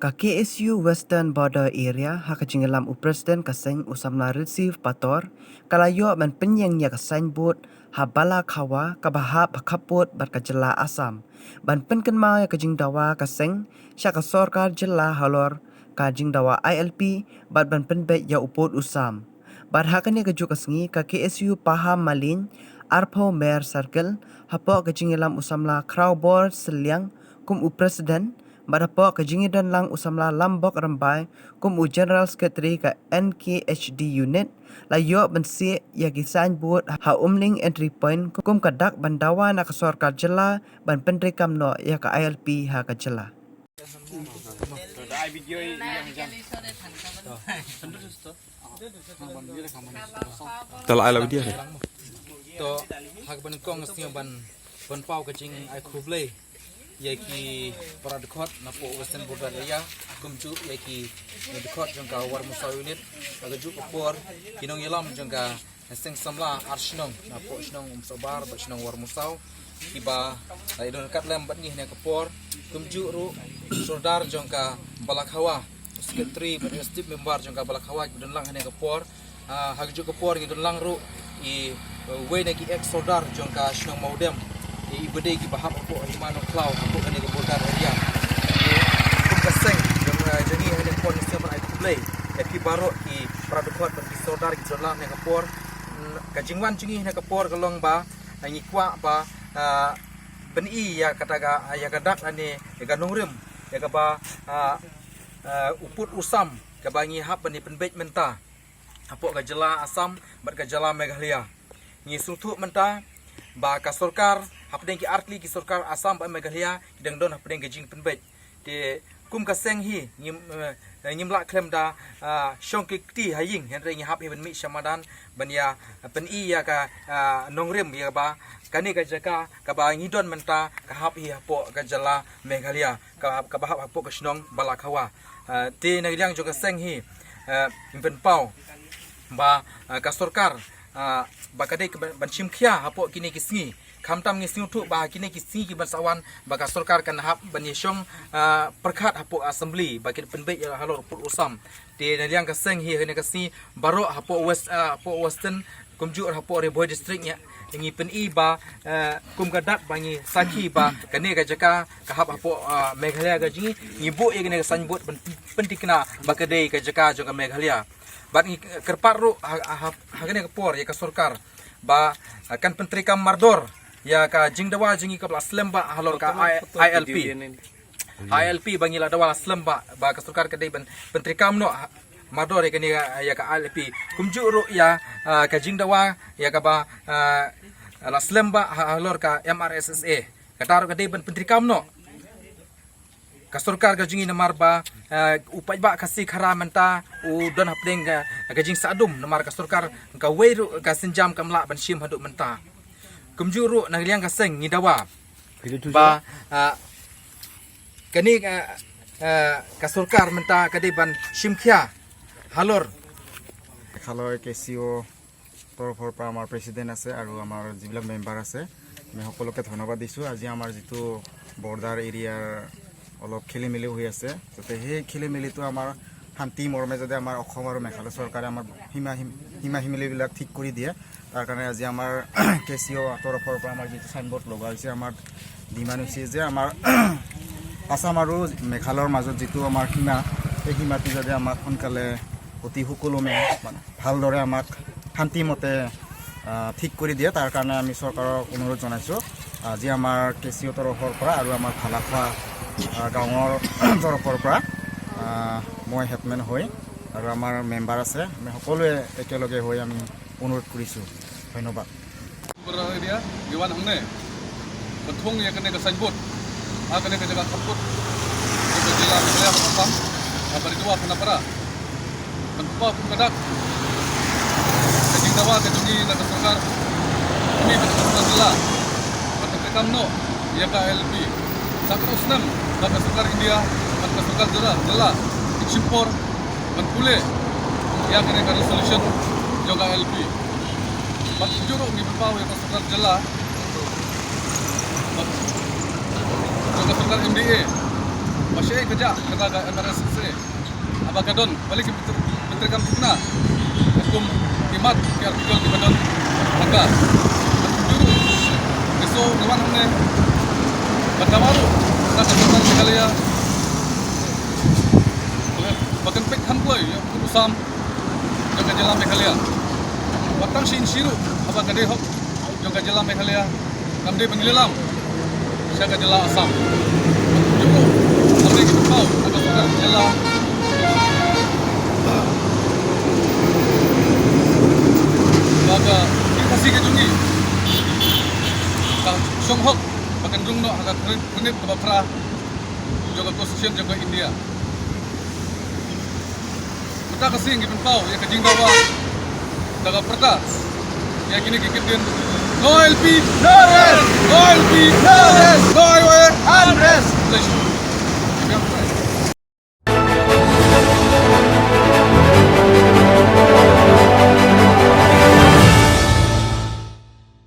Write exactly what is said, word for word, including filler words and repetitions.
Ka K S U Western Border Area, ha ka jingïalam u President ka seng u samla Receive Pator, ka la ïoh ban pynïeng ïa ka signboard ha Balakhawa kaba hap ha khappud bad ka jylla Assam, ban pynkynmaw ïa ka jingdawa ka seng sha ka sorkar jylla halor ka jingdawa I L P bad ban pynbeit ïa u pud u sam. Bad ha kane kajuh ka sngi ka K S U Pahammalin, arphew Mer Circle, hapoh ka jingïalam u samla Khrawbor Sylliang kum u President, bad hapoh ka jingïadonlang u samla Lambok Rymbai kum u General Secretary ka N K H D Unit, la ïoh ban sieh ïa ki signboard ha Umling Entry Point kum ka dak ban dawa na ka sorkar jylla ban pyntreikam noh ïa ka I L P ha ka jylla. Tala ai la video. To, ha kaba nyngkong nga sngew ban, ban pynpaw ka jingai khublei ïa ki para dkhot napoh Western Border Area, kumjuh ïa ki dkhot jong ka Warmusaw Unit. Ha kajuh ka por ki nongïalam jong ka seng samla ar shnong napoh shnong Umsohbar bad shnong Warmusaw, kiba la ïadon ryngkat lem bad ngi ha kane ka por, kumjuh ruh sordar jong ka Balakhawa, secretary bad executive member jong ka Balakhawa kiba don lang ha kane ka por. Ah, ha kajuh ka por ngi don lang ruh i, eh, wei na ki ex sordar jong ka shnong Mawdem, i ba dei kiba hap hapoh Hima Nongkhlaw hapoh kane ka border area. Kum ka seng jong, eh, jong ngi ha kane ka por ngi sngew ban ai khublei ïa phi baroh ki para dkhot bad ki sordar kiba don lang ha kane ka por. Mm, ka jingwan jong ngi ha kane ka por ka long ba, eh, ngi kwah ba, ah, ban i ïa kata ka, ïa ka dak lane ïa ka nongrim ïa kaba, ah, ah, u pud u sam kaba ngi hap ban ïa pynbeit mynta hapoh ka jylla Assam bad ka jylla Meghalaya. Ngi sngewthuh mynta ba ka sorkar hapdeng ki artylli ki sorkar Assam bad Meghalaya ki dang don hapdeng ka jingpynbeit. Te kum ka seng hi ngim, eh, ngim lah khlem da, ah, shong ki kti ha ïing, hynrei ngi hap hi ban mih sha madan ban ïa, eh, pyni ïa ka, ah, nongrim ïa ba kane ka jaka kaba ngi don mynta ka hap hi hapoh ka jylla Meghalaya, ka, kaba hap hapoh ka shnong Balakhawa. Ah, te na liang jong ka seng hi, ah, ngin pynpaw ba, ah, ka sorkar, ah, ba ka dei ka ban, ban shim khia hapoh kine ki sngi. Khamtam ngi sngewthuh ba kine ki sngi ki ban sa wan ba ka sorkar kan hap ban ïa shong, ah, pyrkhat hapoh assembly ba kin pynbeit ïa halor pud u sam. Te na liang ka seng hi ha kane ka sngi baroh hapoh West, ah, hapoh Western kumjuh hapoh Ri Bhoi District ïa ngi pyni ba, eh, kum ka dak ba ngi sakhi ba kane ka jaka ka hap hapoh, ah, Meghalaya ka jong ngi, ngi buh ïa kane ka signboard ban pynthikna ba ka dei ka jaka jong ka Meghalaya. Bad ngi kyrpad ruh ha, ha, ha kane ka por ïa ka sorkar ba, ah, kan pyntreikam mardor ïa ka jingdawa jong ngi kaba la slem bha halor ka I L P. I L P ba ngi la dawa la slem bha, ba ka sorkar ka dei ban pyntreikam noh ha, mardor ïa kane, ïa ka I L P. Kumjuh ruh ïa, ah, ka jingdawa ïa kaba, ah, la slem bha ha, halor ka M R S S A. Kata ruh ka dei ban pyntreikam noh ka sorkar ka jong ngi namar ba, ah, u paidbah Khasi Khara mynta u don hapdeng ka, ka jingsah dum namar ka sorkar kawei ruh ka sienjam kam lah ban shim haduh mynta. Kumjuh ruh na liang ka seng ngi dawa ba, ah, kane, ah, ah, ka sorkar mynta ka dei ban shim khia halor। মেঘালয় কে চি অ' তৰফৰ পৰা আমাৰ প্ৰেচিডেণ্ট আছে আৰু আমাৰ যিবিলাক মেম্বাৰ আছে, আমি সকলোকে ধন্যবাদ দিছোঁ। আজি আমাৰ যিটো বৰ্ডাৰ এৰিয়াৰ অলপ খেলি মেলি হৈ আছে, যাতে সেই খেলি মেলিটো আমাৰ শান্তি মৰ্মে যাতে আমাৰ অসম আৰু মেঘালয় চৰকাৰে আমাৰ সীমা সীম-, সীমা সীমালিবিলাক ঠিক কৰি দিয়ে। তাৰ কাৰণে আজি আমাৰ কে চি অ' তৰফৰ পৰা আমাৰ যিটো চাইনবৰ্ড লগোৱা হৈছে, আমাৰ ডিমাণ্ড হৈছে যে আমাৰ আছাম আৰু মেঘালয়ৰ মাজত যিটো আমাৰ সীমা, সেই সীমাটো যাতে আমাক সোনকালে অতি সুকলমে মানে ভালদৰে আমাক শান্তিমতে, আহ, ঠিক কৰি দিয়ে, তাৰ কাৰণে আমি চৰকাৰক অনুৰোধ জনাইছোঁ। আজি আমাৰ কে চি অ' তৰফৰ পৰা আৰু আমাৰ ভালাখোৱা, আহ, গাঁৱৰ তৰফৰ পৰা, আহ, মই হেডমেন হৈ আৰু আমাৰ মেম্বাৰ আছে, আমি সকলোৱে একেলগে হৈ আমি অনুৰোধ কৰিছোঁ। ধন্যবাদ। Area, ngi wan hangne ban thung ïa kane ka signboard ha kane ka jaka khappud ka jylla Meghalaya bad Assam, ha Baridowa Khanapara. Ban pynpaw kum ka dak ka jingdawa ka jong ngi na ka sorkar, kmie bad ka sorkar jylla, ban pyntreikam noh ïa ka I L P. Sa khatphra snem ba ka sorkar India bad ka sorkar jylla, jylla ki shim por ban pule ïa kane ka resolution jong ka I L P. Bad kumjuh ruh ngi pynpaw ïa ka sorkar jylla, bad jong ka sorkar M D A, ba shaei ka jah kata ka M R S S A. Haba ka don balei ki pyntrei kam thikna kum ki mat ki article kiba don ha ka. Jong u, ngi sngewbha wan hangne ba ka baroh na ka sorkar Meghalaya ba kan peit kham kloi ïa u sam jong ka jylla Meghalaya. Ba tang shi inch ruh haba ka dei hok jong ka jylla Meghalaya, kam dei ban ïalam sha ka jylla Assam. Jong u, kam dei ki paw na ka sorkar jylla ba ka Khasi ka jong ngi ka shong hok ba kan rung noh ha ka khyrnit kaba phra jong ka Constitution jong ka India. Mynta ka sngi ngi pynpaw ïa ka jingdawa da ka pyrta ïa kine ki kyntien: No I L P, no rest. No I L P, no rest. No highway, unrest.